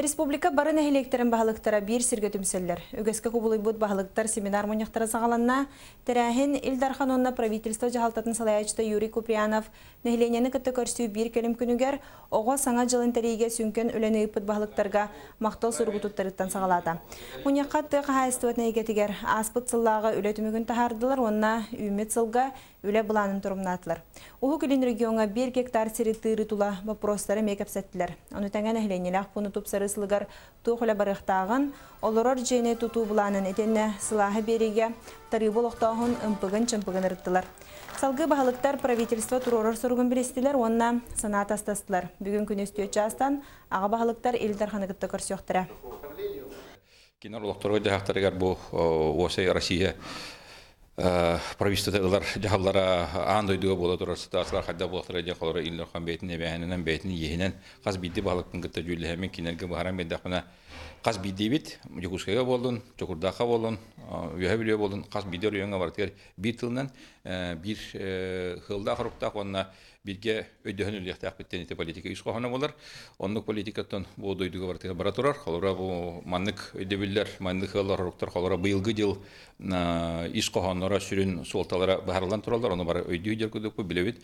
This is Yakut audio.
Республика бары нэһилиэктэрин баһылыктара биир сиргэ түмсэллэр. Үгэскэ кубулуйбут баһылыктар семинар мунньахтара саҕаланна. Тэрээһин Ил Дархан уонна правительство дьаһалтатын салайааччыта Юрий Куприянов нэһилиэнньэни кытта көрсүү биир кэлим күнүгэр оҕо саҥа дьылын тэрийиигэ сүҥкэн үлэни ыыппыт баһылыктарга махтал суругу туттарыттан саҕалаата. Мунньахха тыа хаһаайыстыбатын эйгэтигэр ааспыт сыллааҕы үлэ түмүгүн таһаардылар уонна үүммүт сылга үлэ былаанын торумнаатылар. Уһук Илин региоҥҥа 1 гектар сири тыырыы тула боппуруостары эмиэ кэпсэттилэр. Ону тэҥэ нэһилиэнньэлээх пууну тупсарыы сылыгар туох үлэ барыахтааҕын, олорор дьиэни тутуу былаанын итиэннэ сылааһы биэриигэ тарыыбы олохтооһун ымпыгын-чымпыгын ырыттылар. Салгыы баһылыктар правительство туруорар соругун билистилэр уонна санаа тастастылар. Бүгүн күнүс 4 чаастан аҕа баһылыктар Ил Дарханы кытта көрсүөхтэрэ. Кинилэр олохторго-дьаһахтарыгар бу уосай Россия правительствота ылар дьаһаллара аан дойдуга буола турар ситуациялар хайдах буолуохтара диэн холоро Ил Дархан бэйэтин эбээһининэн бэйэтин иэһинэн хас биирдии баһылыкпын кытта дьүүллэһэммин кинилэргэ быһааран биэрдэхпинэ хас биирдиибит Дьокуускайга буоллун, Чокурдаахха буоллун, Үөһэ Бүлүү буоллун хас биирдии оройуоҥҥа барытыгар биир тылынан биир сыаллаах-соруктаах уонна бииргэ өйдөһөн үлэлиэхтээхпит диэн ити политика ис хоһооно буолар. Оннук политикаттан бу дойдуга барытыгар бара турар. Холобура бу маннык өйдөбүллэр, маннык ыаллар соруктар холобура быйылгы дьыл ис хоһоонноро сүрүн суолталара быһаарыллан тураллар. Ону бары өйдүү дьэр курдукпут билэбит.